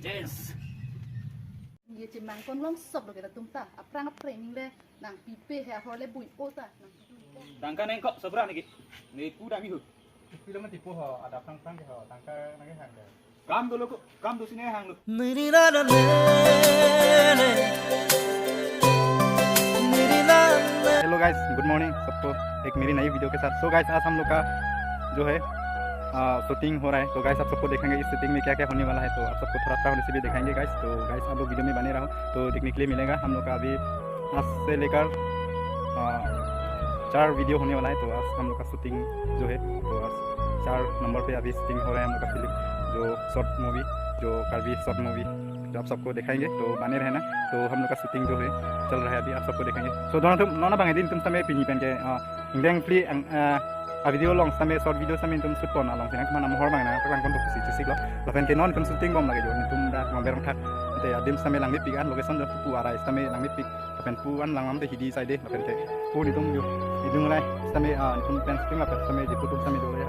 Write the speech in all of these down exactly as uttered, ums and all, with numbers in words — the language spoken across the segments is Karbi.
Yes. Ye chimang kon long sok lo kita tum ta. Aphrang aphreng ning le nangpipe he ahor le bui-o ta. Nangpidun ko. Tangka nangkok sobra niki. Ne pu dami hu. Pi lo mati po ho, ada aphrang aphrang ke ho, tangka nangkehang de. Kam dolo ko, kam do sini hang lo. Hello guys, good morning सबको एक मेरी नई वीडियो के साथ। So guys, आज हम लोग का जो है, आ, शूटिंग हो रहा है। तो गाइस, आप सबको देखेंगे इस शूटिंग में क्या क्या होने वाला है, तो आप सबको थोड़ा थोड़ा होने से भी दिखाएंगे गाइस। तो गाइस, आप लोग वीडियो में बने रहो, तो देखने के लिए मिलेगा हम लोग का अभी आज से लेकर, आ, चार वीडियो होने वाला है। तो आज हम लोग का शूटिंग जो है, तो आज चार नंबर पे अभी शूटिंग हो रहा है हम लोग का फिल्म, जो शॉर्ट मूवी, जो कार्बी शॉर्ट मूवी, जो आप सबको दिखाएंगे, तो बने रहना। तो हम लोग का शूटिंग जो है चल रहा है अभी, आप सबको दिखाएंगे। So दोनों तुम नोना बंगे दिन tum sitame pini pen ke, ah, ingdeng phli ang, ah, a video along sitame, short video sitame tum shoot pon along sini mana mohor bang nangpaklangpon pusi chesik lo. Lapen ke non tum shooting bom lagi jo, netum dak mong berong thak. Te adim sitame langmepik an, location jo pu arai sitame langmepik. Lapen pu an langmam te hidi side, lapen ke pu netum jo idung lai sitame, ah, netum pen shooting lapen sitame jipu tum sitame do ya.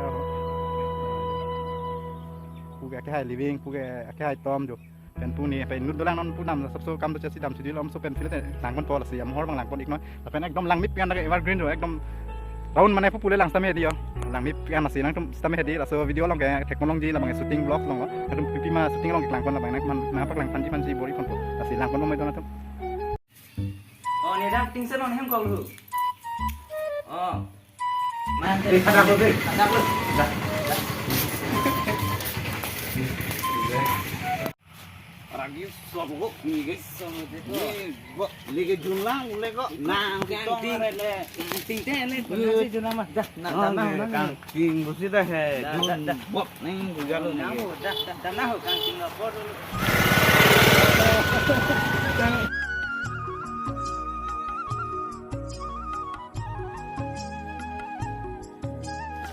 Pu ke akehai living, pu ke akehai tom jo. Pen pu ni, pen inut dolang non pu nam, sabso kam do chasi dam chidi lom so pen phile te langpon po lasi, mohor bang langpon ik noi. Lapen ekdom langmepik an lagi evergreen jo, ekdom round mane pu pule lang sitame di yo. Langmepik an lasi nangtum sitame hedi, laso video along ke thekpon longji labang shooting vlog along lo. Nangtum pipi ma shooting along langpon labang nang man nangpaklangpon ji man ji bor-i pon po. Lasi langpon mo mai do nangtum. Oh, ne dak ting senon hem kok lu. Oh. Man, eh, hadak lu, deh. Hadak lu. Dah, dah. Ragi sobo ni guys. Sobo deh, kok. Ni kok lagi jun lang ule kok. Nang kangting. Kangting te le, eh, pun si jun lang mah. Dah, nah, oh, tanah, nang. Kangting busi dah he. Dah, dah, dah. Jun bok neng buja lu ni. Nah, dah, dah, tanah kangting apa dulu.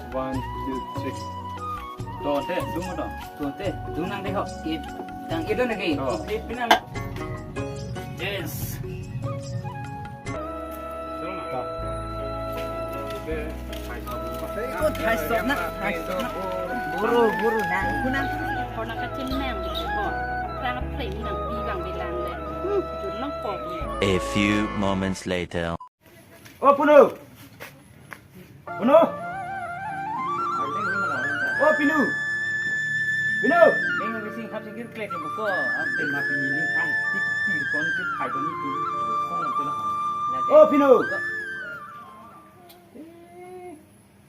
One, two, three. To, te, dung to. To, te, dung nang de ho. Ip, tang itu lagi. To. Ip pinang. Yes. Ikut hai stop na, hai stop na. Buru, buru nang, kunang. Kau nak kacil nang, oh, aphrang aphreng nangpi bang bilang le. Hmm, jun lang po. A few moments later. Oh, Punu. Punu. Oh, Pinu. Pinu. Neng nang sing hap singkir klek yang buko. Am tema pini ni kan tik tik kon tik hai kon itu. Oh, Pinu.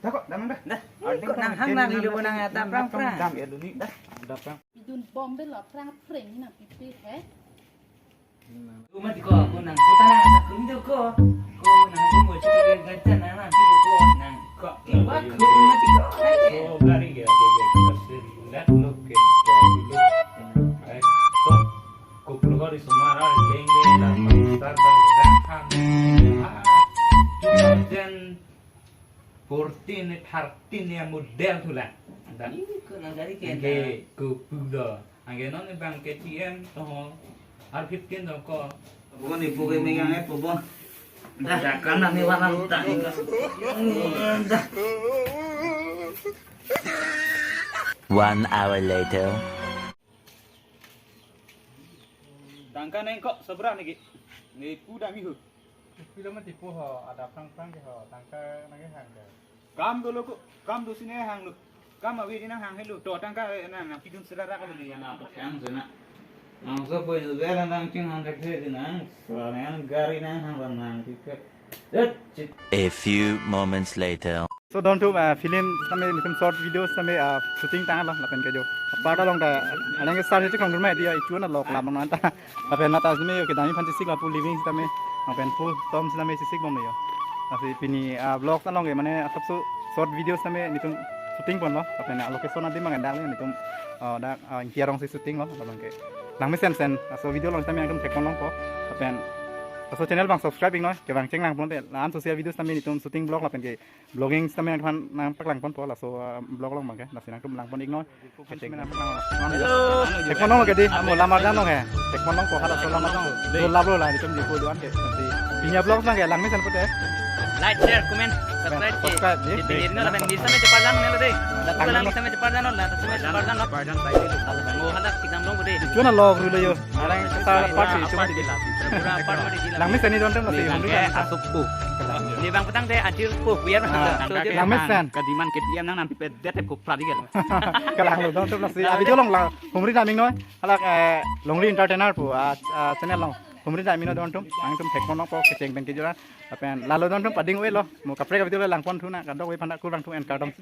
Dah kok, damang dah. Dah. Kok nang hang nang ilu nang ata prang prang. Dam ya dulu dah. Udah prang. Idun bom belo prang prang ni nangpipe he. Ko mati ko, ko nang, ko tanang, ko mido ko. Ko nang, ko mo chike gacha nang, nang, ko, ko nang, ko. Iwa, ko mati ko. Ko gari ya, ke, ke, ke, ke, dak lo ke, ko, lo. Ai, to, ko keluar di Semarang, leng, leng, la, star, bar, rakhang. Ah, two thousand fourteen, thirteen ya model thulang. Dak. Ih, ko nang gari ke, angke na. Ko pulo. Angke non bang K T M to, R fifteen to ko. Bukan ibu ke megang eh, bukan. Dah, kan nang ni warna utang ni ko. Dah. One hour later. Tangka nangkok sobra niki. Ne pu dami hu. Pi lo mati po ho, ada prang prang ke ho, tangka nangkehang de. Kam dolo ko, kam do sini hang lo. Kam awi di nang hang helo. To tangka, eh, nang, nangpidun sera ra ka lo ni. Nang apa hang sena. Nang so poi juga nang chinghang ke di nang. Soalnya gari nang hang nang tiket. Eh, cik. A few moments later. So, don tu, ah, film sitame, nitum short video sitame, ah, shooting tanglo, lapen ke jo. Part along ta, alang ke sar itu kong rumah dia, itu na lok lam nang ta. Lapen nata sitame, kedami aphan chesik lapu living sitame, lapen pu tom sitame chesik bom yo. Lasi pini, ah, vlog along ke, mane, asap so short video sitame, nitum shooting ponlo, lapen, ah, location adim mang dak le, nitum, ah, dak, ah, Ingti arong si shooting lo, lapen ke. Langmesen sen, aso video along sitame, nitum thekpon longpo, lapen, aso channel bang subscribe ik noi, kevang cheng lang ponte, la-an social video sitame, nitum shooting vlog, lapen ke, vlogging sitame nangphan nangpaklang ponpo laso, ah, vlog along bang ke. Lasi nangtum lang pon ik noi. Kecheng nangpaklang. Hello. Thekpon long ke di, amo lamar jam long he. Thekpon long ko hala so lamar jam. Do lab lo la, nitum di ko duan ke. Lasi pini vlog bang ke langmesen pute. Like, share, comment, subscribe ke. Subscribe, di. Di pini no lapen di sitame cheparjan lo de. Datang lang lo. Sitame cheparjan lo, la sitame cheparjan lo. Mo hala kidam long de. Chuna lok rulo yo. Alang sa part si chuma di. Langmesen ni don atum lasi, Langke Humri dan. Asuk pu. Ni bang petang de ajir pu biar. Ah, so dia Langmesen. Kadiman ke diam nang nampi pedet ko pradi gel. Kalang lo don atum lasi. Abi jolong la Humri daming noi. Halak, eh, Longri Entertainer pu, ah, ah, channel along. Humri daming noi don atum. Nangtum thek mono po kecheng pen kejora. Lapen lalo don atum pading ave lo. Mo kaprek video le langpon thu nang, kadokave aphan kurvangthu, en kardom.